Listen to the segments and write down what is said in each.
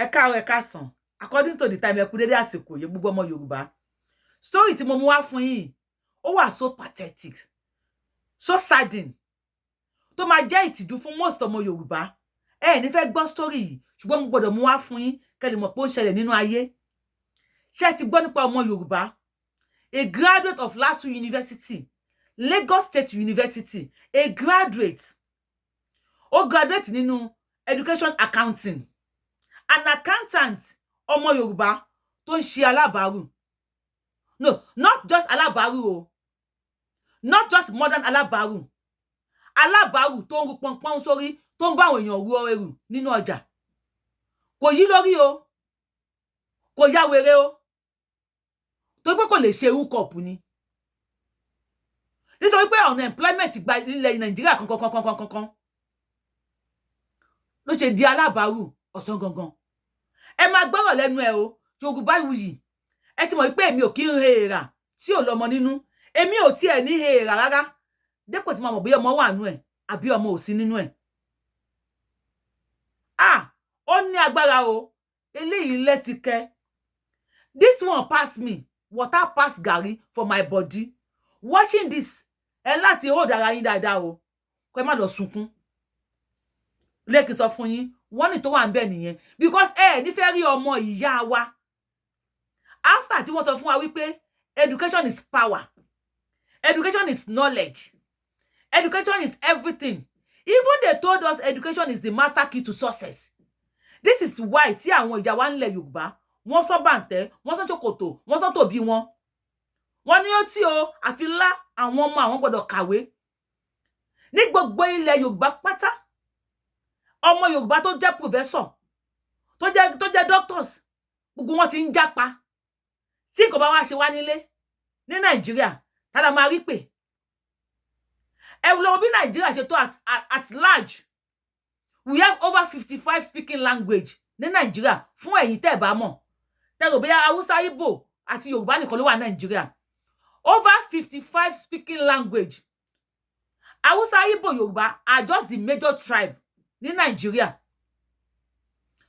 Ẹ káàárọ̀, ẹ káàsán, according to the time. Ẹ kú dédé àsìkò yìí, gbogbo ọmọ Yorùbá. Story tí mo mú wá fún yín, ó wà so pathetic, so sadden, tó máa jẹ́ ìtìjú fún most ọmọ Yorùbá. Ẹ ní fẹ́ gbọ́ story yìí, ṣùgbọ́n mo gbọ́dọ̀ mú wá fún yín kẹ́ lè mọ̀ pé ó ń ṣẹlẹ̀ nínú ayé. Ṣé ẹ ti gbọ́ nípa ọmọ Yorùbá, a graduate of LASU University, Lagos State University, a graduate, ó graduate nínú education accounting, an accountant, ọmọ Yorùbá tó ń ṣe alábàárù? No, not just alábàárù o, not just modern alábàárù, alábàárù tó ń ru pọnpọ́n sórí, tó ń bá àwọn èèyàn ru ẹrù nínú ọjà. Kò yí lórí o, kò yá wèrè o, tó pé kò lè ṣe hookup ni, nítorí pé unemployment gba ilẹ̀ Nàìjíríà kankan kankan kankan ló ṣe di alábàárù ọ̀sán gangan. Ẹ máa gbọ́rọ̀ lẹ́nu ẹ o. Yorùbá wuyì, ẹ ti mọ̀ pé èmi ò kí ń he èèrà tí ò lọ́mọ nínú. Èmi ò tiẹ̀ ní he èèrà rárá dépò tí mo mọ̀ bóyá ọmọ wà nínú ẹ̀ àbí ọmọ ò sí nínú ẹ̀. Ah, ó ní agbára o. Eléyìí lẹ́tìkẹ́. This one pass me water, pass garri for my body. Watching this, ẹ láti hold ara yín dáadáa o, kó ẹ má lọ sunkún. Lẹ́kì sọ fún yín, wọ́n ní tó wà ń bẹ̀ nìyẹn, because ẹ nífẹ̀ẹ́ rí ọmọ ìyá wa after tí wọ́n sọ fún wa wípé education is power, education is knowledge, education is everything. Even they told us education is the master key to success. This is why tí àwọn ìyá wa ńlẹ̀ Yorùbá, wọ́n sọ bàǹtẹ́, wọ́n sọ ṣòkòtò, wọ́n sọ tòbí wọn, wọ́n ní ó tí o àfi ńlá àwọn ọmọ àwọn gbọ́dọ̀ kàwé. Ní gbogbo ilẹ̀ Yorùbá pátá, ọmọ Yorùbá tó jẹ́ professor, tó jẹ́ doctors, gbogbo wọn ti ń jápa. Tí nǹkan bá wá ṣe wá nílé ní Nàìjíríà, tá la máa rí pé ẹ lọ bí Nàìjíríà ṣe tó at large, we have over 55 speaking language ní Nàìjíríà. Fún ẹ̀yin tẹ́ ẹ̀ bá mọ̀, tẹ́ rò bóyá Haúsá, Ìgbò àti Yorùbá nìkan ló wà Nàìjíríà, over 55 speaking language. Haúsá, Ìgbò, Yorùbá are just the major tribe ní Nàìjíríà.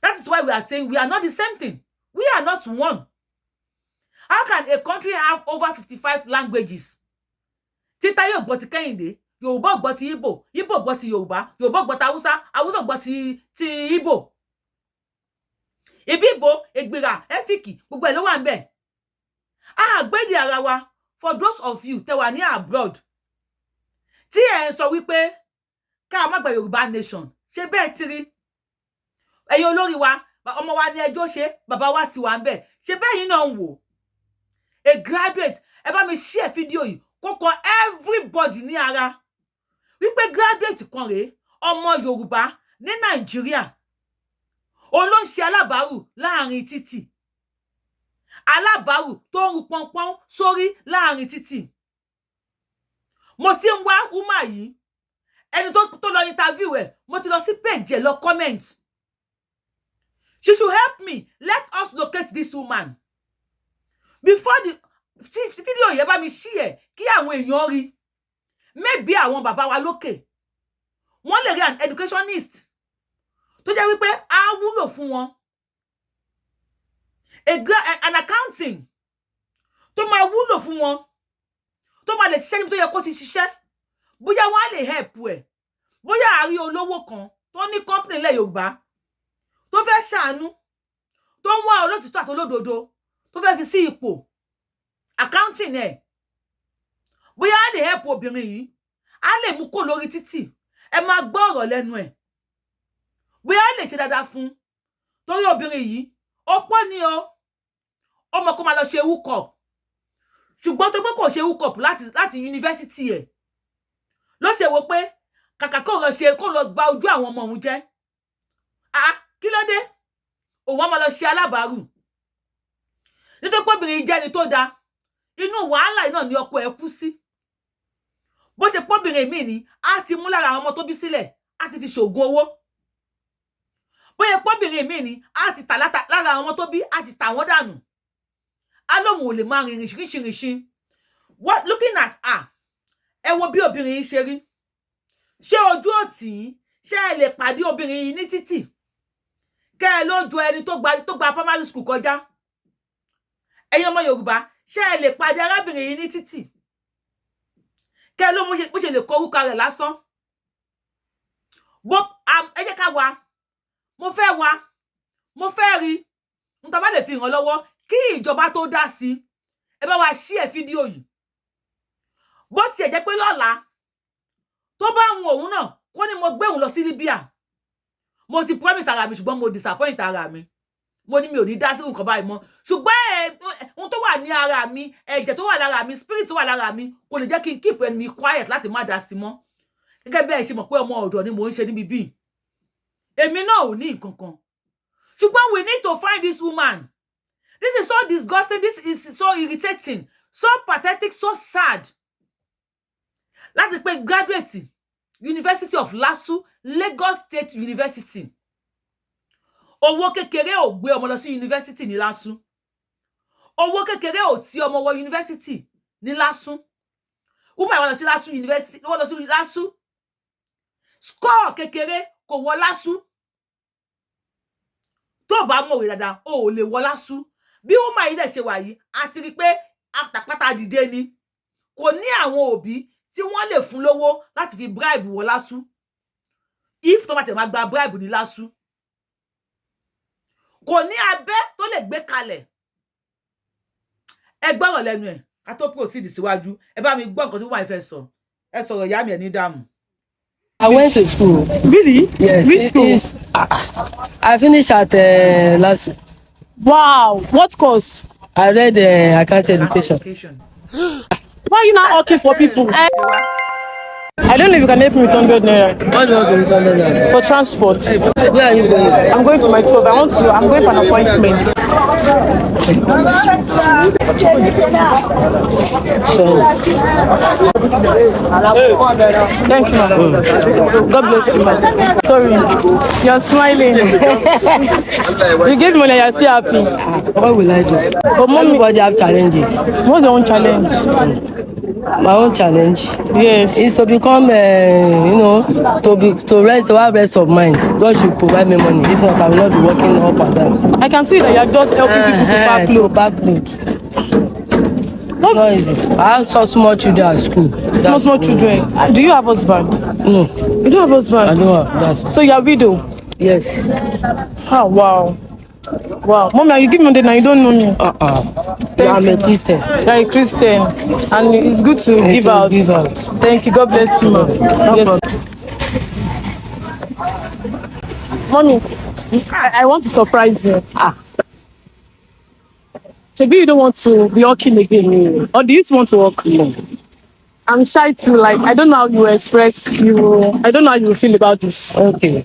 That is why we are saying we are not the same thing, we are not one. How can a country have over 55 languages? Tí Táyé ò gbọ́ ti Kẹ́hìndé, Yorùbá ò gbọ́ ti Ìgbò, Ìgbò gbọ́ ti Yorùbá, Yorùbá gbọ́ ti Haúsá, Haúsá gbọ́ ti Ìgbò, Ìbíbo, Ègbìrà, Ẹ́fíkì, gbogbo ẹ̀ ló wà ń bẹ̀. A gbédè ara wa. For those of you tẹ́ wà ní abroad tí ẹ̀ ń sọ wípé ká má gba Yorùbá nation, ṣé bẹ́ẹ̀ ti rí? Ẹ̀yin olórí wa, ọmọ wa ní ẹjọ́ ṣe, bàbá wa sì wà ń bẹ̀. Ṣé bẹ́ẹ̀ yín náà ń wò? A graduate, ẹ bá mi share fídíò yìí kó kan everybody ní ara wípé graduate kan rèé, ọmọ Yorùbá ní Nàìjíríà, òun ló ń ṣe alábàárù láàrin títì, alábàárù tó ń ru pọnpọ́n sórí láàrin títì. Mo ti ń wá woman yìí, ẹni tó lọ interview ẹ. Mo ti lọ sí page ẹ lọ comment. She should help me, let us locate this woman before the fídíò yẹn. Bá mi share kí àwọn èèyàn rí. Maybe àwọn bàbá wa lókè, wọ́n lè rí an educationist tó jẹ́ wípé á wúlò fún wọn, an accounting tó máa wúlò fún wọn, tó máa lè ṣiṣẹ́ níbi tó yẹ kó ti ṣiṣẹ́. Bóyá wọ́n á lè help ẹ̀, bóyá àárí olówó kan tó ní company ilẹ̀ Yorùbá tó fẹ́ ṣàánú, tó ń wá olótìtọ́ àti olódodo, tó fẹ́ fi sí ipò accounting ẹ̀, bóyá á lè help obìnrin yìí, á lè mú kó lórí títì. Ẹ máa gbọ́ ọ̀rọ̀ lẹ́nu ẹ̀, bóyá á lè ṣe dáadáa fún, torí obìnrin yìí, opó ni o. Ó mọ kó máa lọ ṣe hookup, ṣùgbọ́n tó pé kò ṣe hookup láti yunifásitì ẹ̀ ló ṣe wo pé kàkà kó lọ ṣe, kó lọ gba ojú àwọn ọmọ òun jẹ́. Ah, kí ló dé? Òun á máa lọ ṣe alábàárù, nítorí pé obìnrin jẹ́ ẹni tó dáa. Inú wàhálà yìí náà ni ọkọ ẹ̀ kú sí. Bó ṣe pọ́bìnrin mi ni, á ti mú lára àwọn ọmọ tó bí sílẹ̀, á ti fi ṣògùn owó. Bóyá pọ́bìnrin mi ni, á ti tà lára àwọn ọmọ tó bí, á ti tà wọ́n dànù, á lóun ò lè máa rìnrìn ṣìrìṣìrìṣìn. What, looking at her, ẹ wo bí obìnrin yìí ṣe rí. Ṣé ojú ò tì í? Ṣé ẹ lè pàdé obìnrin yìí ní títì? Kẹ́ ẹ ló jọ ẹni tó gba primary school kọjá. Ẹ̀yin ọmọ Yorùbá, ṣé ẹ lè pàdé arábìnrin yìí ní títì, kẹ́ ẹ ló bó ṣe lè kọ orúkọ rẹ̀ lásán bó? Ẹ jẹ́ ká wá. Mo fẹ́ wá, mo fẹ́ rí n tá bá lè fi ràn lọ́wọ́ kí ìjọba tó dá sí. Ẹ bá wa share fídíò yìí. Bó tiẹ̀ jẹ́ pé lọ́la tó bá ń òun náà kó ní mo gbé òun lọ sí Libya. Mo ti promise ara mi, ṣùgbọ́n mo disappoint ara mi. Mo ní mi ò ní dá sí nǹkan báyìí mọ́, ṣùgbọ́n ohun tó wà ní ara mi, ẹ̀jẹ̀ tó wà lára mi, spirit tó wà lára mi kò lè jẹ́ kí n keep ẹnu mi quiet láti má dá sí mọ́. Gẹ́gẹ́ bí ẹ ṣe mọ̀ pé ọmọ ọ̀dọ̀ ni mò ń ṣe níbi bíi, èmi náà ò ní nǹkan kan, ṣùgbọ́n we need to find this woman. This is so disgusting. This is so irritating, so pathetic, so sad. Láti pé graduate University of LASU, Lagos State University, owó kékeré ò gbé ọmọ lọ sí university ní LASU. Owó kékeré ò tí ọmọ wọ university ní LASU. Woman wọ́n lọ sí LASU University, wọ́n lọ sí LASU. Score kékeré kò wọ LASU. Tó bá mọ̀wé dáadáa, o ò lè wọ LASU. Bí woman yìí dẹ̀ ṣe wà yìí, a ti rí i pé àtàpátá dìde ni. Kò ní àwọn òbí tí wọ́n lè fún lówó láti fi bribe wọ LASU. If tó bá tẹ̀ máa gba bribe ní LASU, kò ní abẹ́ tó lè gbé kalẹ̀. Ẹ gbọ́rọ̀ lẹ́nu ẹ̀ ká tó proceed síwájú. Ẹ bá mi gbọ́ nǹkan tí wọ́n fẹ́ sọ. Ẹ sọ̀rọ̀, ìyá mi, ẹ̀ ní dààmú. I went to school. Really? Yes. Which school? I finished at last. Wow. What course? I read accounting education. Education. Why are you not working for people? I don't know if you can help me with 100 naira. What do you want to use 100 naira? For transport. Where are you going? I'm going to my 12. I want to. I'm going for an appointment. Sorry. Thank you, ma'am. God bless you, ma'am. Sorry. You're smiling. You gave money, you're still happy. What will I do? But mommy, Everybody have challenges. What's your own challenge? My own challenge is to become, to be to rest, to have rest of mind. God should provide me money. If not, I will not be working up and down. I can see that you're just helping people to pack To load. pack load. It's not easy. I have some small children at school. Small, small children. Do you have husband? No, You don't have husband? I don't have. That's So you're widow? Yes. Ah, wow. Wow. Mommy, you give me 100 now, you don't know me. Uh-uh. Yeah, I'm a Christian. You're a Christian. And it's good to give To out. give out. Thank you. God bless you, ma'am. Yes. Mommy, I want to surprise you. Ah. Maybe you don't want to be working again. Or do you still want to work? No. I'm shy to, like, I don't know how you express you, I don't know how you feel about this. Okay.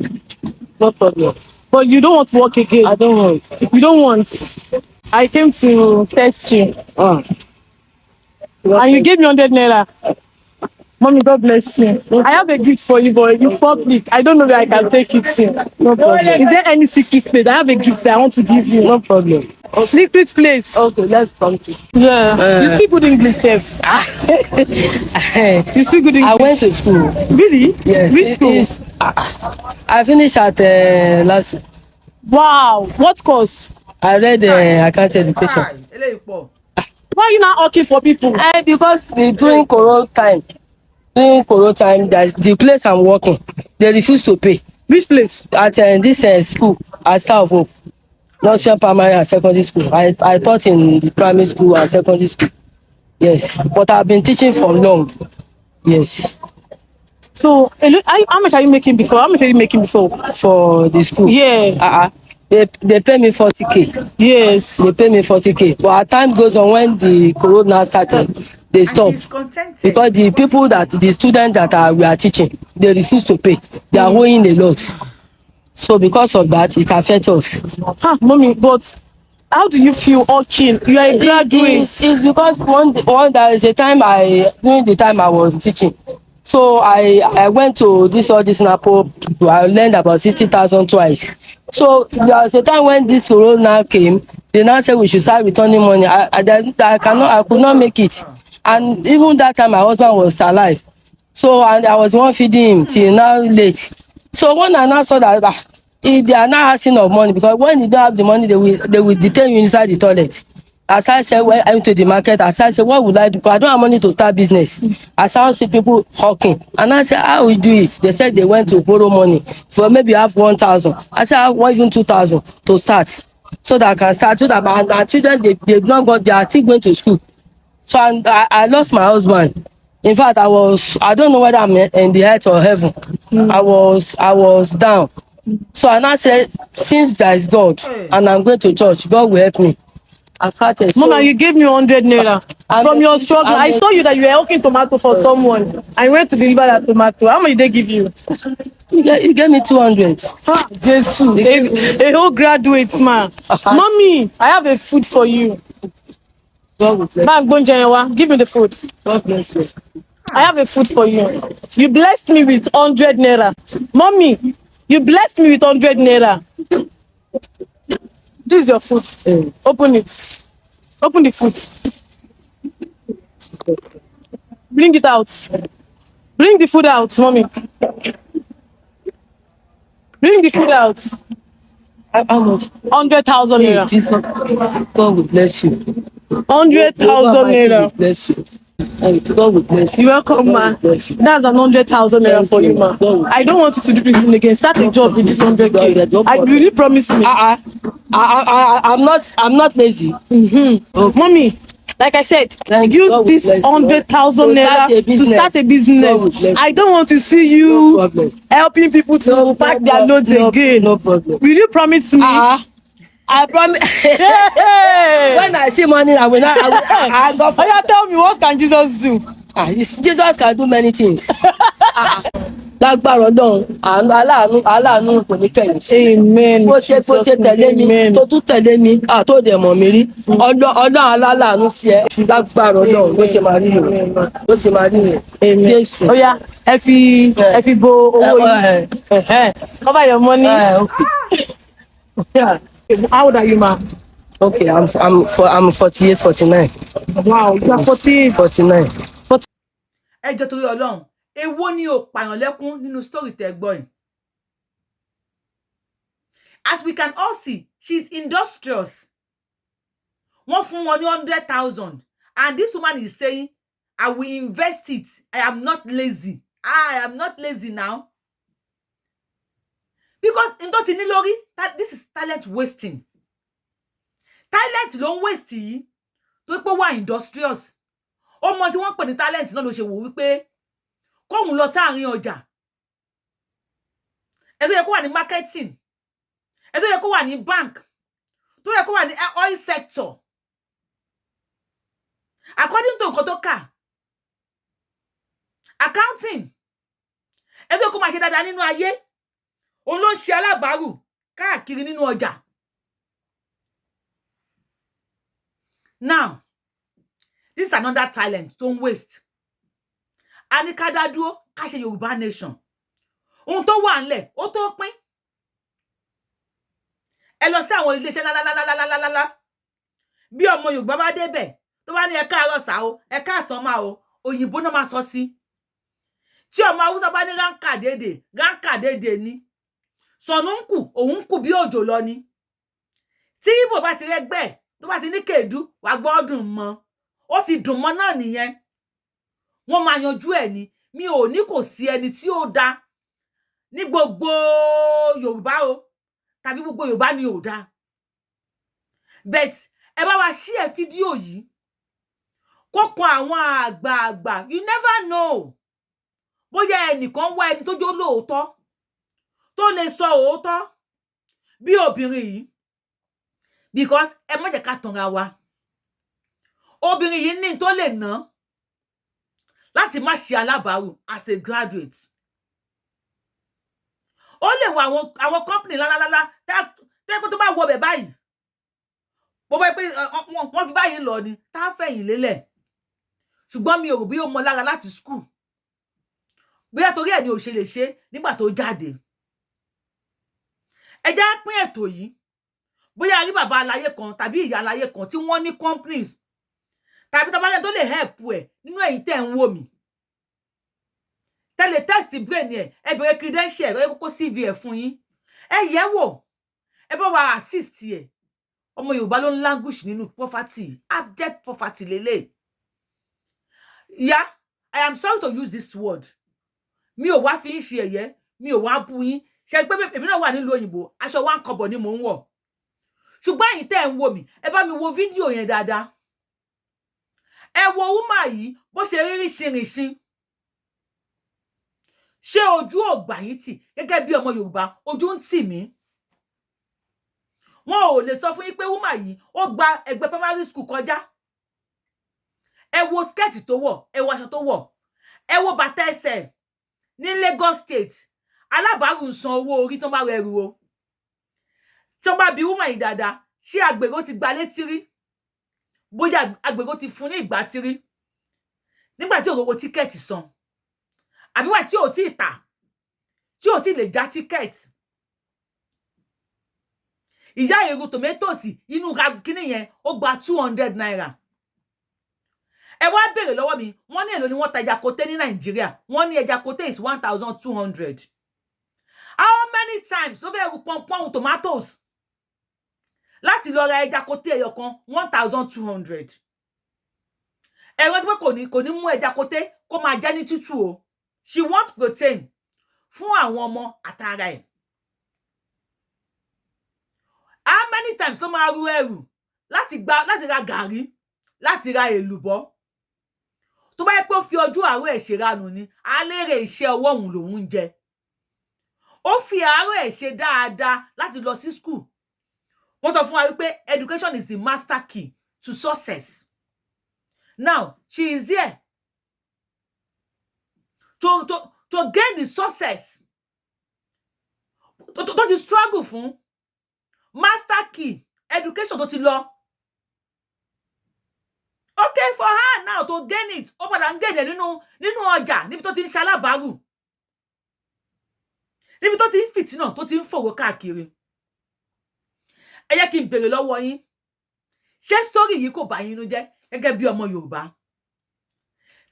No problem. But you don't want to work again. I don't want. You don't want. I came to test you. Ah. And you gave me 100 naira. Mommy, God bless you. I have a gift for you, but it's public. I don't know where I can take it to. No problem. Is there any secret place? I have a gift that I want to give you. No problem. Secret place. Okay, let's come to. Yeah. You speak good English, sef. You speak good English. I went to school. Really? Yes. Which school? I finished at last. Wow. What course? I read accounting education. Ai, eléyìí pọ̀. Why are you not working for people? Because during corona time, there's the place I'm working, they refuse to pay. Which place? At this school at Star of Hope, Nursery, Primary and Secondary School. I taught in the primary school and secondary school. Yes, but I've been teaching from long. Yes. So, how much are you making before? How much are you making before? For the school. Yeah. They pay me 40K. They pay me 40K. But as time goes on, when the corona started, they And stop. she's contented. Because the people that the students that are we are teaching, they refuse to pay. They are owing a lot. So because of that, it affects us. Huh, mommy, but how do you feel working? You are a graduate. It's because one there is a time I during the time I was teaching, so I went to this all this NAPO people. I learned about 60,000 twice. So there was a time when this corona came, they now said we should start returning money. I cannot, I could not make it. And even that time my husband was alive, so and I was the one feeding him till now late. So when I now saw that, ah, If they are not asking of money, because when you don't have the money, they will detain you inside the toilet. As I said, when I went to the market, as I said, what would I do? Because I don't have money to start business. As I see people hawking, and I said, how will you do it? They said they went to borrow money for maybe have 1,000. I said, I want even 2,000 to start, so that I can start, so that my children, they've not got, they are still going to school. So I lost my husband. In fact, I was, I don't know whether I'm in the earth or heaven. I was down. So I now said, since there is God and I'm going to church, God will help me. I started. So, Mama, you gave me 100 naira from your struggle. I saw you that you were hawking tomato for someone. I went to deliver that tomato. How much did they give you? You gave me 200. Ah, Jesus. A whole graduate, man. Mommy, I have a food for you. God will bless. Bá mi gbóúnjẹ yẹn wá. Give me the food. God bless you. I have a food for you. You blessed me with 100 naira. Mommy, you blessed me with 100 naira. This is your food. Open it. Open the food. Bring it out. Bring the food out, mommy. Bring the food out. How much? 100,000 Hey, naira. Jesus. God will bless you. 100,000 God Almighty will naira. bless you. Hey, God will bless you. You welcome, God ma. will bless you. That's an 100,000 naira Thank for you, you. ma. God will- I don't want you to do this thing again. Start a job with this 100K. God, no I problem. really promise me. I'm not lazy. Mommy, like I said, Thank you. use God will this bless you. 100,000 To start naira a to business. start a God will business. bless I you. don't want to see No you problem. helping people to No, pack no, their no, loads no, again. no problem. Will you promise me? I promise. Hey! When I see money, I will not. I will, I go for. Oya, tell me, what can Jesus do? Ah, you see, Jesus can do many things. Ah, lágbára Ọlọ́run, àánú, aláàánú, aláàánú kò ní kẹ̀yìn sí. Amen. Bó ṣe tẹ̀lé mi Amen. tó tún tẹ̀lé mi, tó dẹ̀ mọ̀ mí rí. Ọlọ́run aláàánú sí ẹ, lágbára Ọlọ́run, bó ṣe máa rí nìyẹn, bó ṣe máa rí nìyẹn. Jésù. Oya, ẹ fi bo owó yìí. Eh. Cover your money. Okay. Yeah. How old are you, ma? Okay, I'm 48, 49. Wow, you are 48. 49. Ẹ jọ̀ọ́, torí Ọlọ́run, èwo ni ò pààyàn lẹ́kún nínú story tẹ́ gbọ́ yìí? As we can all see, she is industrious. Wọ́n fún wọn ní 100,000 and this woman is saying, "I will invest it. I am not lazy. I am not lazy now," because n tó ti ní lórí, this is talent wasting. Talent ló ń waste yìí, tó pé wà industrious. Ó mọ tí wọ́n pè ní talent náà ló ṣe wò wípé kóun lọ sáàrin ọjà. Ẹ tó yẹ kó wà ní marketing, ẹ tó yẹ kó wà ní bank, tó yẹ kó wà ní oil sector, according to nǹkan tó kà, accounting, ẹ tó yẹ kó máa ṣe dáadáa nínú ayé, òun ló ń ṣe alábàárù káàkiri nínú ọjà. Now this is another talent tó ń waste. A ní ká dá dúró, ká ṣe Yorùbá nation. Ohun tó wà ńlẹ̀ ó tó pín. Ẹ lọ sí àwọn iléeṣẹ́ lálálálálálálá, bí ọmọ Yorùbá bá débẹ̀, tó bá ní ẹ káàárọ̀ sá o, ẹ káàsán máa o, òyìnbó náà máa sọ sí. Tí ọmọ Haúsá bá ní ranka dédè, ranka dédè ni. Sọnù ń kù, òun ń kù bí òjò lọ ni. Tí Ìgbò bá ti rẹ́gbẹ́, tó bá ti ní kedu, wàá gbọ́ dùn mọ́, ó ti dùn mọ́ náà nìyẹn. Wọ́n máa yanjú ẹ̀ ni. Mi ò ní kò sí ẹni tí ó da ní gbogbo Yorùbá o, tàbí gbogbo Yorùbá ni ò da, but ẹ bá wa share fídíò yìí kó kan àwọn àgbààgbà. You never know, bóyá ẹnìkan wá ẹni tó jó lóòótọ́, tó lè sọ òótọ́ bí obìnrin yìí, because ẹ má jẹ́ ká tanra wa, obìnrin yìí ní tó lè ná láti má ṣe alábàárù as a graduate. Ó lè wọ àwọn company lálálálá tẹ́ pé tó bá wọ bẹ̀ báyìí, bó bá pé wọ́n fi báyìí lọ ni tá a fẹ̀yìn lélẹ̀. Ṣùgbọ́n mi ò rò bí ó mọ lára láti school, bóyá torí ẹ̀ ni ò ṣe lè ṣe nígbà tó jáde. Ẹ jẹ́ á pín ètò yìí. Bóyá a rí bàbá aláyé kan tàbí ìyá aláyé kan tí wọ́n ní companies, tàbí tó bá yẹn tó lè help ẹ̀ nínú ẹ̀yin tẹ́ ń wò mí, tẹ́ lè test brain ẹ̀, ẹ bẹ̀rẹ̀ credential ẹ̀, kókó CV ẹ̀ fún yín. Ẹ yẹ̀ wò, ẹ bá wa assist ẹ. Ọmọ Yorùbá ló ń languish nínú poverty, abject poverty lélẹ̀. Ìyá, I am sorry to use this word, mi ò wá fi ń ṣe ẹ̀yẹ, mi ò wá bú yín. Ṣe pé èmi náà wà nílùú òyìnbó, aṣọ wa ń kọbọ̀ ni mò ń wọ̀. Ṣùgbọ́n ẹ̀yin tẹ́ ẹ̀ ń wò mí, ẹ bá mi wo fídíò yẹn dáadáa. Ẹ wo woman yìí bó ṣe rí ríṣinrìnṣin. Ṣé ojú ò gbà yín tì gẹ́gẹ́ bí ọmọ Yorùbá? Ojú ń tì mí. Wọn ò lè sọ fún yín pé woman yìí, ó gba ẹgbẹ́ primary school kọjá. Ẹ wo skirt tó wọ̀, ẹ wo aṣọ tó wọ̀, ẹ wo bàtà ẹsẹ̀. Ní Lagos State, alábàárù ń san owó orí tó bá rẹ ẹrù o. Tí wọ́n bá bi woman yìí dáadáa, ṣé àgbèrò ti gba létí rí? Bóyá àgbèrò ti fún ní ìgbà tí rí nígbà tí òrówó ticket san, àbí wà tí ò tí ì tà, tí ò tí ì lè já ticket. Ìyá èrò tomatoes inú kíní yẹn, ó gba ₦200. Ẹ wá béèrè lọ́wọ́ mi, wọ́n ní èlò ni wọ́n ta ẹja koté ní Nàìjíríà? Wọ́n ní ẹja koté is 1,200. How many times ló fẹ́ ru pọ́npọ́n tomatoes láti lọ ra ẹja koté ẹyọ kan 1,200? Ẹ rántí pé kò ní mú ẹja koté kó máa jẹ́ ní tútù o. She want protein fún àwọn ọmọ àtara ẹ̀. How many times ló máa ru ẹrù láti gba, láti ra gàrí, láti ra èlùbọ́? Tó bá yẹ pé ó fi ọjọ́ àárọ̀ ẹ̀ ṣèranù ni, á lérè iṣẹ́ ọwọ́ òun lòun ń jẹ. Ó fi àárọ̀ ẹ̀ ṣe dáadáa láti lọ sí school. Wọ́n sọ fún wa wípé education is the master key to success. Now she is there to gain the success tó ti struggle fún. Master key education tó ti lọ, okay for her now to gain it. Ó padà ń gain ẹ̀ nínú ọjà, níbi tó ti ń ṣalábàárù, níbi tó ti ń fìtínà, tó ti ń fòrò káàkiri. Ẹ yẹ kí n béèrè lọ́wọ́ yín, ṣé story yìí kò bá yín inú jẹ́ gẹ́gẹ́ bí ọmọ Yorùbá?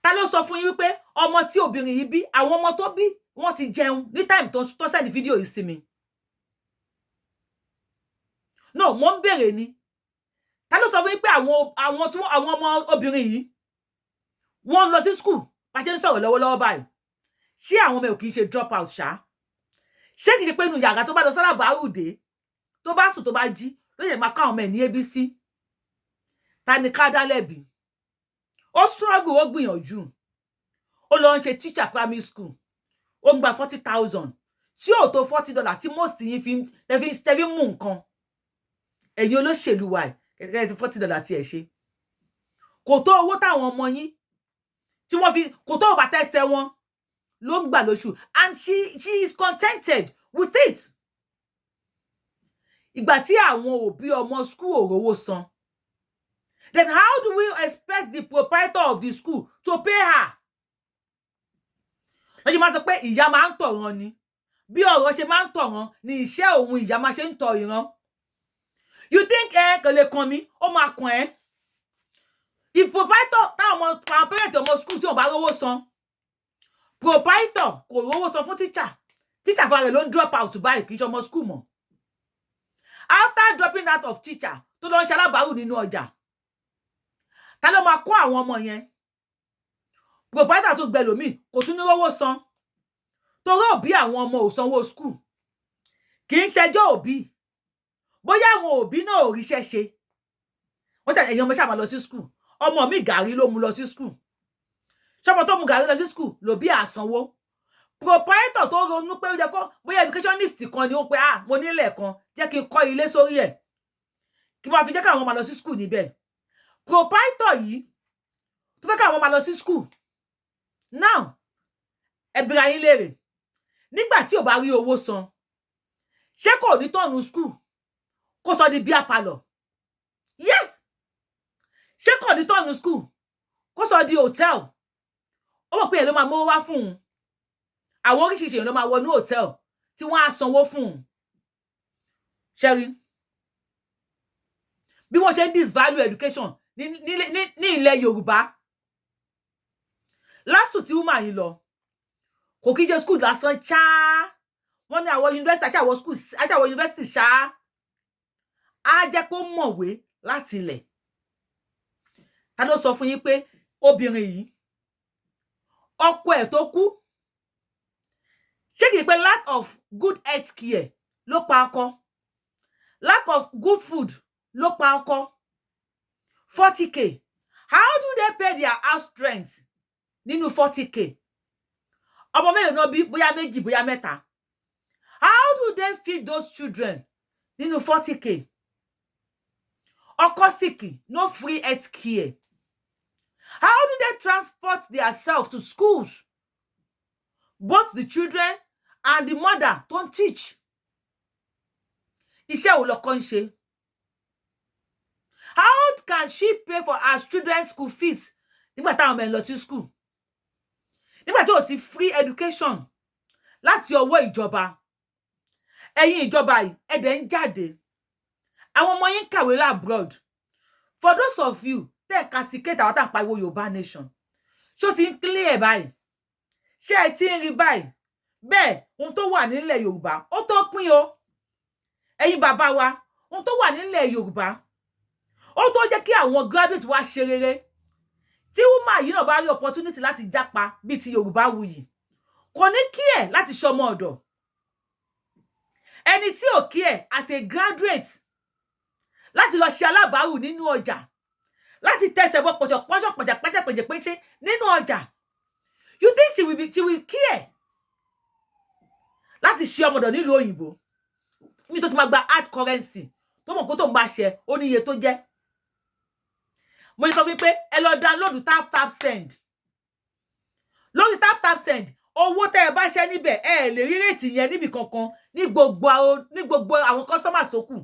Ta ló sọ fún yín wípé ọmọ tí obìnrin yìí bí, àwọn ọmọ tó bí, wọ́n ti jẹun ní time tó send fídíò yìí sí mi? No, mo ń béèrè ni. Ta ló sọ fún yín pé àwọn ọmọ obìnrin yìí, wọ́n ń lọ sí school bá ṣe ń sọ̀rọ̀ lọ́wọ́lọ́wọ́ báyìí? Ṣé àwọn ọmọ ẹ̀ ò kì í ṣe drop out ṣá? Ṣé kìí ṣe pé inú yàrá tó bá lọ sálábàárù dé, tó bá sùn, tó bá jí, ló yẹ máa kọ́ àwọn ọmọ ẹ̀ ní ABC? Ta ni ká dá lẹ́bi? Ó struggle, ó gbìyànjú, ó lọ ń ṣe teacher primary school, ó ń gba 40,000, tí ò tó $40 tí most yín fi tẹ́fi mú nǹkan. Ẹ̀yin olóṣèlú wa, kẹ̀kẹ́ ti $40 tí ẹ̀ ṣe kò tó owó táwọn ọmọ yín tí wọ́n fi kò tó bàtà ẹsẹ̀ wọn ló ń gbà lóṣù, and she is contented with it. Ìgbà tí àwọn òbí ọmọ school ò rówó san, then how do we expect the proprietor of the school to pay her? Wọ́n ṣe máa sọ pé ìyá máa ń tọ̀ràn ni. Bí ọ̀rọ̀ ṣe máa ń tọ̀ràn ni iṣẹ́ òun ìyá máa ṣe ń tọ̀ ìran. You think ẹ kò lè kàn mí? Ó máa kàn ẹ́. If proprietor, táwọn ọmọ, àwọn parent ọmọ school tí wọ́n bá rówó san, proprietor kò rówó san fún teacher, teacher fúnra rẹ̀ ló ń drop out báyìí, kì í ṣe ọmọ school mọ́. After dropping out of teacher, tó lọ ń ṣe alábàárù nínú ọjà, ta ló máa kó àwọn ọmọ yẹn? Proprietor tún gbẹ lómi, kò tún ní rówó san, torí òbí àwọn ọmọ ò sanwó school. Kì í ṣẹjọ́ òbí, bóyá àwọn òbí náà ò ríṣẹ́ ṣe. Wọ́n tẹ ẹ̀yin ọmọ ṣáà máa lọ sí school. Ọmọ mi, gàrí ló mú lọ sí school. Ṣọmọ tó mú gàrí lọ sí school lòbí àsanwó? Proprietor tó ronú pé ó yẹ kó, bóyá educationist kan ni, ó pé, "Ah, mo nílẹ̀ kan, jẹ́ kí n kọ́ ilé sórí ẹ̀, kí n máa fi jẹ́ káwọn máa lọ sí school níbẹ̀." Proprietor yìí tó fẹ́ káwọn máa lọ sí school now, ẹ bi ara yín léèrè, nígbà tí ò bá rí owó san, ṣé kò ní turn school kó sọ di beer parlour? Yes. Ṣé kò ní turn school kó sọ di hotel? Ó mọ̀ pé èèyàn ló máa mówó wá fún un. Àwọn oríṣiríṣi èèyàn ló máa wọnú hotel tí wọ́n á sanwó fún un. Ṣẹ́rí bí wọ́n ṣe ń disvalue education ní ilẹ̀ Yorùbá? LASU tí woman yìí lọ, kò kí ṣe school lásán ṣáá. Wọ́n ní àwọn university àti àwọn school àti àwọn university ṣáá, á jẹ́ kó mọ̀wé láti ilẹ̀. Ta ló sọ fún yín pé obìnrin yìí, ọkọ ẹ̀ tó kú, ṣé kìí pé lack of good health care ló pa ọkọ, lack of good food ló pa ọkọ? 40K, how do they pay their house rent nínú 40K? Ọmọ mélòó náà bí? Bóyá méjì, bóyá mẹ́ta. How do they feed those children nínú 40K? Ọkọ sick, no free health care. How do they transport themselves to schools, both the children and the mother tó ń teach? Iṣẹ́ wo lọkọ ń ṣe? How can she pay for her children's school fees nígbà táwọn ọmọ ẹ̀ ń lọ sí school, nígbà tí ò sí free education láti ọwọ́ ìjọba? Ẹ̀yin ìjọba yìí, ẹ̀dẹ̀ ń jáde, àwọn ọmọ yín kàwé abroad. For those of you tẹ́ ẹ̀ castigate àwọn tá à ń pariwo Yorùbá nation, ṣó ti ń clear báyìí? Ṣé ẹ ti ń rí báyìí? Bẹ́ẹ̀, ohun tó wà nílẹ̀ Yorùbá, ó tó pín o. Ẹ̀yin bàbá wa, ohun tó wà nílẹ̀ Yorùbá, ó tó jẹ́ kí àwọn graduate wa ṣe rere. Tí woman yìí náà bá rí opportunity láti jápa bíi ti Yorùbá wuyì, kò ní kí ẹ̀ láti ṣọmọ ọ̀dọ̀. Ẹni tí ò kí ẹ̀ as a graduate láti lọ ṣe alábàárù nínú ọjà, láti tẹsẹ̀ bọ pọ̀ṣọ̀pọ̀ṣọ̀ pọ̀ṣàpẹ́ṣẹ̀ pẹ̀ṣẹ̀ nínú ọjà, you think she will care láti ṣe ọmọdọ̀ nílùú òyìnbó ní tó ti máa gba hard currency, tó mọ̀ pé tó ń bá ṣe ó ní iye tó jẹ́? Mo sọ fún yín pé ẹ lọ download Tap Tap Send. Lórí Tap Tap Send, owó tẹ́ ẹ bá ṣẹ́ níbẹ̀, ẹ lè rí rate yẹn níbì kankan ní gbogbo àwọn customers tó kù.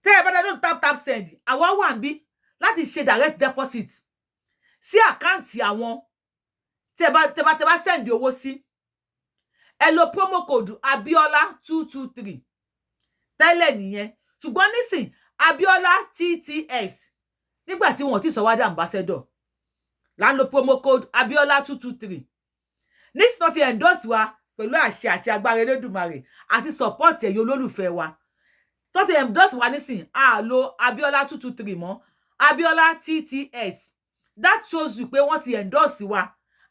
Tẹ́ ẹ bá download Tap Tap Send, àwa wà níbí láti ṣe direct deposit sí account àwọn tẹ́ bá send owó sí. Ẹ lo promo code Abiola 223 tẹ́lẹ̀ nìyẹn, ṣùgbọ́n nísìn, Abiola TTS. Nígbà tí wọn ò tí sọ wá dé ambassador là ń lo promo code Abiola 223. Nísìn náà ti endorse wa pẹ̀lú àṣẹ àti agbára Elédùmarè àti support ẹ̀yin olólùfẹ́ wa tó ti endorse wa nísìn, a lo Abiola 223 mọ́, Abiola TTS. That shows you pé wọ́n ti endorse wa.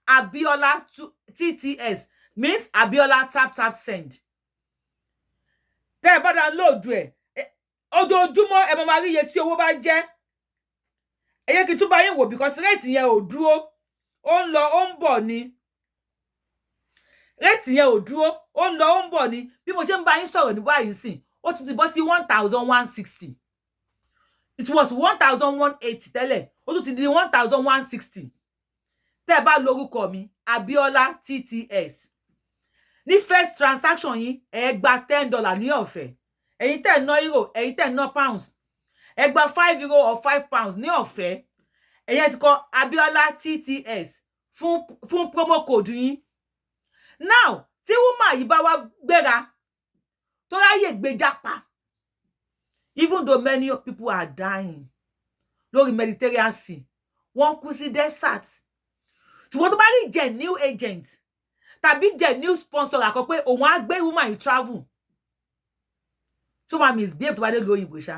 Abiola TTS means Abiola Tap Tap Send. Tẹ́ ẹ bá download ẹ̀, ojoojúmọ́ ẹ máa rí iye tí owó bá jẹ́. Ẹ yẹ kí n tún bá yín wò, because rate yẹn ò dúró, ó ń lọ, ó ń bọ̀ ni. Rate yẹn ò dúró, ó ń lọ, ó ń bọ̀ ni. Bí mo ṣe ń bá yín sọ̀rọ̀ ní báyìí sìn, ó tún ti bọ́ sí 1,160. It was 1,180 tẹ́lẹ̀, ó tún ti di 1,160. Tẹ́ ẹ bá lórúkọ mi, Abiola TTS, ní first transaction yín, ẹ gba $10 ní ọ̀fẹ́. Ẹ̀yin tẹ́ ẹ̀ ná euro, ẹ̀yin tẹ́ ẹ̀ ná pounds, ẹ gba €5 or £5 ní ọ̀fẹ́. Ẹ̀yin ti kọ Abiola TTS fún promo code yín. Now, tí woman yìí bá wá gbéra, tó ráyè gbé jápa, even though many people are dying lórí Mediterranean Sea, wọ́n kú sí desert, ṣùgbọ́n tó bá rí genuine agent tàbí genuine sponsor àkọ́ pé òun á gbé woman yìí travel, tó máa misbehave tó bá dé lu òyìnbó ṣá,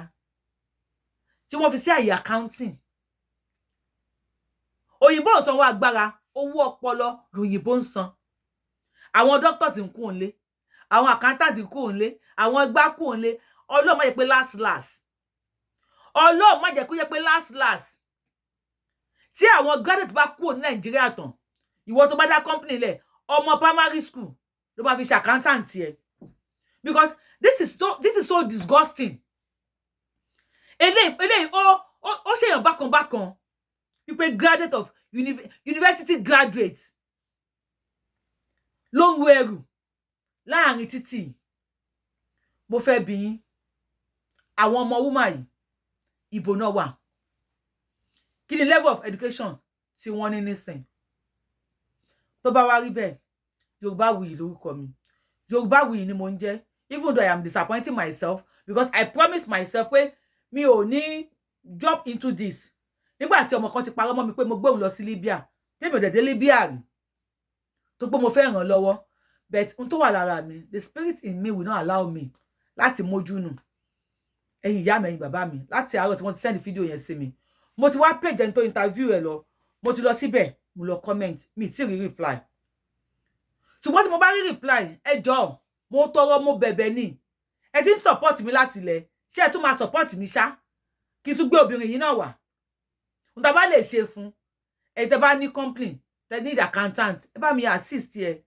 tí wọ́n fi sí àyè accounting, òyìnbó ò sanwó agbára, owó ọpọlọ lòyìnbó ń san. Àwọn doctors ń kú òǹlé, àwọn accountants ń kú òǹlé, àwọn ẹgbá kú òǹlé. Ọlọ́run má jẹ́ pé last last, Ọlọ́run má jẹ́ kó yẹ pé last last, tí àwọn graduate bá kúrò ní Nàìjíríà tán, ìwọ tó bá dá company lẹ̀, ọmọ primary school ló máa fi ṣe accountant yẹ, because this is so disgusting. Eléyìí ó ṣèyàn bákan bákan wípé graduate of university graduate ló ń ru ẹrù láàrin títì. Mo fẹ́ bi yín, àwọn ọmọ woman yìí, ìbò náà wà? Kí ni level of education tí wọ́n ní nísìn? Tó bá wá rí bẹ́ẹ̀, Yorùbáwùyí lórúkọ mi, Yorùbáwùyí ni mo ń jẹ́. Even though I am disappointing myself, because I promised myself pé mi ò ní jump into this nígbà tí ọmọ kan ti parọ́ mọ́ mi pé mo gbóhùn lọ sí Libya, tèmi ò dẹ̀ dé Libya rí, tó pé mo fẹ́ ràn lọ́wọ́. But n tó wà lára mi, the spirit in me will not allow me láti mójú nù. Ẹ̀yin ìyá mi, ẹ̀yin bàbá mi, láti àárọ̀ tí wọ́n ti send fídíò yẹn sí mi, mo ti wá page ẹni tó interview ẹ lọ, mo ti lọ síbẹ̀, mo lọ comment, mi tí rí reply. Ṣùgbọ́n tí mo bá rí reply, ẹ jọ̀ọ́, mo tọrọ, mo bẹ̀bẹ̀ ni. Ẹ ti ń support mi láti ilẹ̀, ṣé ẹ tún máa support mi ṣá kí n tún gbé obìnrin yìí náà wá? N ta bá lè ṣe fún ẹ, tẹ bá ní company, tẹ need accountant, ẹ bá mi assist ẹ.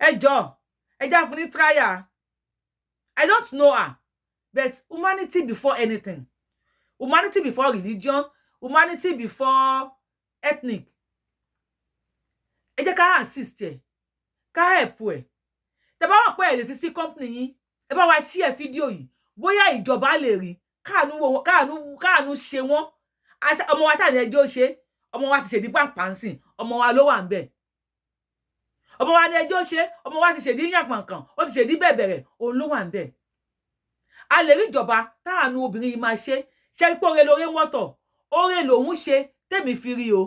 Ẹ jọ̀ọ́, ẹ já fún ní trial. I don't know her, but humanity before anything, humanity before religion, humanity before ethnic. Ẹ jẹ́ ká assist ẹ, ká help ẹ. Tẹ bá wà pé ẹ lè fi sí company yín, ẹ bá wa share fídíò yìí, bóyá ìjọba lè rí káànú, káànú, káànú ṣe wọ́n. Ọmọ wa ṣáà ní ẹjọ́ ṣe. Ọmọ wa ti ṣèdí pàǹpàǹsìn, ọmọ wa ló wà ń bẹ̀. Ọmọ wa ní ẹjọ́ ṣe. Ọmọ wa ti ṣèdí yànpàǹkàn, ó ti ṣèdí bẹ̀bẹ̀rẹ̀, òun ló wà ń bẹ̀. A lè rí ìjọba táànú obìnrin yìí máa ṣe. Ṣe pé oore lóore ń wọ́tọ̀, oore lòun ṣe tèmi fi rí o.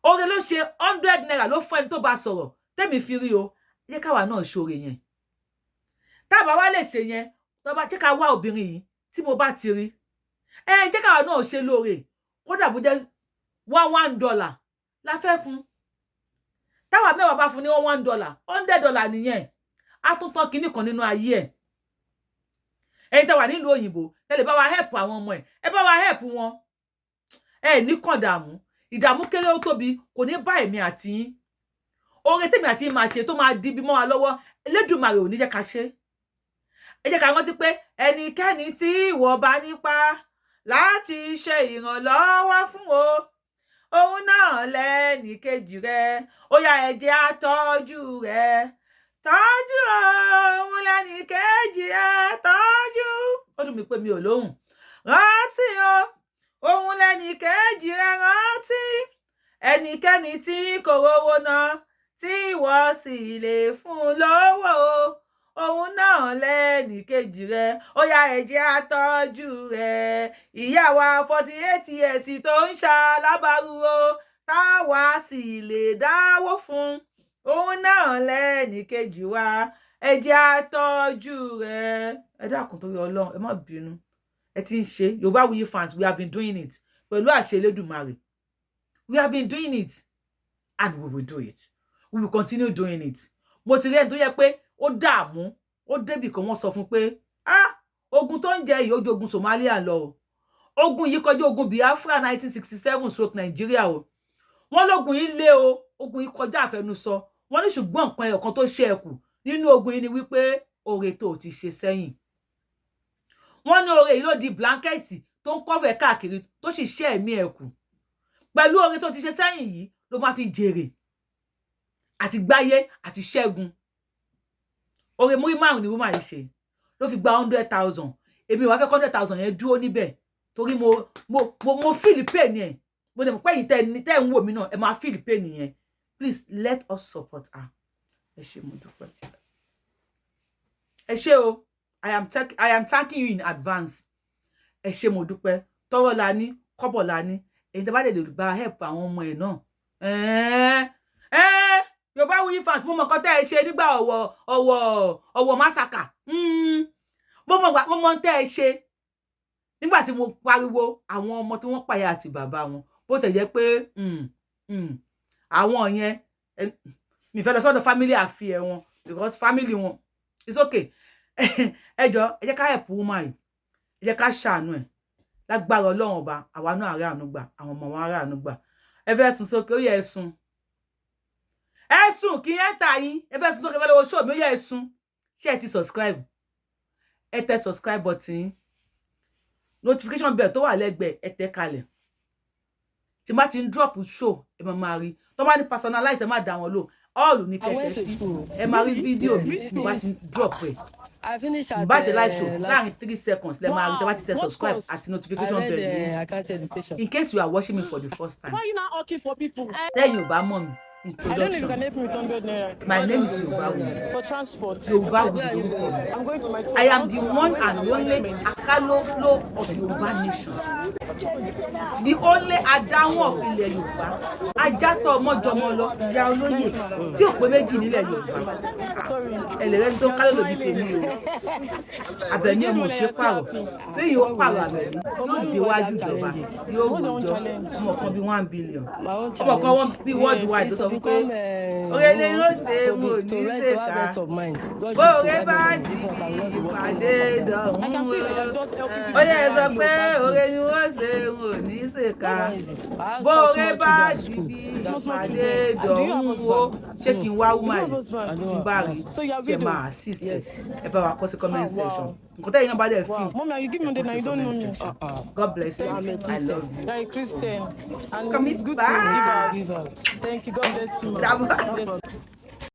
Oore ló ṣe, ₦100 ló fún ẹni tó bá sọ̀rọ̀ tèmi fi rí o. Yẹ káwa náà ṣoore yẹn. Tábà wá lè ṣe yẹn, tó bá jẹ́ ká wá obìnrin yìí, tí mo bá ti rí ẹ, jẹ́ káwa náà ṣe lóore. Kódà bó jẹ́ $1 $1 la fẹ́ fún, táwa 10 bá fún ní $1 $1, $100 nìyẹn. Á tún tán kinní kan nínú ayé ẹ̀. Ẹ̀yin tẹ́ wà nílùú òyìnbó, tẹ́ lè bá wa help àwọn ọmọ ẹ̀, ẹ bá wa help wọn. Ẹ ní kàn dààmú, ìdààmú kéré ó tóbi kò ní bá èmi àti yín. Oore tèmi àti yín máa ṣe tó máa di bí mọ́ wa lọ́wọ́, Elédùmarè ò ní jẹ́ ká ṣe. Ẹ jẹ́ ká rántí pé ẹnikẹ́ni tí ìwọ bá nípa láti ṣe ìrànlọ́wọ́ fún o, òun náà lẹ́nì kejì rẹ. Ó yá, ẹ jẹ́ á tọ́jú rẹ, tọ́jú òun lẹ́nì kejì rẹ, tọ́jú. Ó dùn mí pé mi ò lóhùn. Rántí o, òun lẹ́nì kejì rẹ, rántí. Ẹnikẹ́ni tí kò rówó ná, tí ìwọ sì lè fún lówó, òun náà lẹ́nì kejì rẹ. Ó yá, ẹ jẹ́ á tọ́jú rẹ. Ìyá wa 48 years tó ń ṣalábàárù o, táwa sì lè dáwó fún, òun náà lẹ́nì kejì wa. Ẹ jẹ́ á tọ́jú rẹ. Ẹ dákun, torí Ọlọ́run, ẹ má bínú. Ẹ ti ń ṣe Yorùbáwùyí fans, we have been doing it pẹ̀lú àṣẹ Elédùmarè. We have been doing it and we will do it, we will continue doing it. Mo ti rí ẹni tó yẹ pé ó dààmú, ó débì kan, wọ́n sọ fún pé, ah, ogun tó ń jẹ yìí, ó ju ogun Somalia lọ o. Ogun yìí kọjá ogun Biafra 1967 stroke Nàìjíríà o. Wọ́n lógun yìí lé o, ogun yìí kọjá àfẹnusọ. Wọ́n ní ṣùgbọ́n nǹkan ẹyọ kan tó ṣe ẹ̀kù nínú ogun yìí ni wípé oore tó ti ṣe sẹ́yìn. Wọ́n ní oore yìí ló di blanket tó ń kọ́fẹ̀ káàkiri, tó sì ṣe ẹ̀mí ẹ̀kù. Pẹ̀lú oore tó ti ṣe sẹ́yìn yìí ló máa fi jèrè àti gbáyé àti ṣẹ́gun. Oore múrí márùn ni woman yìí ṣe ló fi gba 100,000. Èmi ò wá fẹ́ 100,000 yẹn dúró níbẹ̀, torí mo feel pain yẹn. Mo dẹ̀ mọ̀ pé ẹ̀yin tẹ́ ń wò mí náà, ẹ máa feel pain yẹn. Please let us support her. Ẹ ṣé, mo dúpẹ́, ẹ ṣé o. I am thanking you in advance. Ẹ ṣé, mo dúpẹ́. Tọ́rọ́ la ní, kọ́bọ̀ la ní. Èyí tẹ́ bá lè bá help àwọn ọmọ ẹ̀ náà. Yorùbáwùyí fans, mo mọ̀ nǹkan tẹ́ ẹ ṣe nígbà Ọ̀wọ̀ Ọ̀wọ̀ Ọ̀wọ̀ massacre. Mo mọ̀ tẹ́ ẹ ṣe nígbà tí mo pariwo àwọn ọmọ tí wọ́n pàyà àti bàbá wọn. Bó tẹ̀ jẹ́ pé àwọn yẹn, mi fẹ́ lọ sọ́dọ̀ family affair wọn, because family wọn, it's okay. Ẹ jọ, ẹ jẹ́ ká help woman yìí, ẹ jẹ́ ká ṣàánú ẹ̀. Lágbára Ọlọ́run Ọba, àwa náà ará àánú gbà, àwọn ọmọ wa ará àánú gbà. Ẹ fẹ́ sùn sókè, ó yẹ ẹ sùn, ẹ sùn kí ẹ tà yín. Ẹ fẹ́ sùn sókè, ẹ fẹ́ lọ́wọ́ show mi, ó yẹ ẹ sùn. Ṣé ẹ ti subscribe? Ẹ tẹ subscribe button, notification bell tó wà lẹ́gbẹ̀ẹ́, ẹ tẹ kalẹ̀. Tí bá ti ń drop show, ẹ máa máa rí. Tó bá ní personalize, ẹ má dá wọn lò, all ní kẹ̀kẹ́ sí. Ẹ máa rí fídíò mi tí mo bá ti drop ẹ. I finish at Bá ṣe live show, láàrin 3 seconds lẹ máa rí tẹ bá ti tẹ subscribe àti notification bell. Account education. In case you are watching me for the first time. Why you not working for people? Tẹ́yìn ò bá mọ̀ mi. I don't know if you introduction. Can help me with 100 naira. My name is Yorubawuyi. For transport. Yorubawuyi lórúkọ mi. I'm going to my I am the one and only Akalolo of Yorùbá nation, the only adáhùn of ilẹ̀ Yorùbá, ajátọ̀ ọmọjọmọ lọ, ìyá olóyè tí ò pé méjì nílẹ̀ Yorùbá. Sorry. Ẹlẹ́rẹ́ni tó kálọ̀ lòbí tèmi o. Àbẹ̀ní ọmọ ò ṣe pààrọ̀ bẹ́ẹ̀, yóò pààrọ̀ Àbẹ̀ní, yóò déwájú ìjọba, yóò rojọ́. Ọmọ kan bíi 1 billion, ọmọ kan wọ́n bíi worldwide tó sọ wípé oore ni yóò ṣe, mo ní ṣèkà bóore bá di ìpàdé dọ̀hún o. Ó yẹ sọ pé oore ni wọ́n ṣe, mo ní ṣèkà bóore bá di ìpàdé dọ̀hún o. Ṣé kí n wá woman yìí tí n bá rí, ṣe máa assist ẹ? Ẹ bá wa kọ sí comment section nǹkan tẹ́yìn náà bá dẹ̀ feel. Mommy, you give me 100 now, you don't know me. God bless you. I'm a I Christian. Love you. You are a Christian. And Commit it's good back. to give out. Thank you. God bless you, ma'am. Dàbọ̀. God bless you.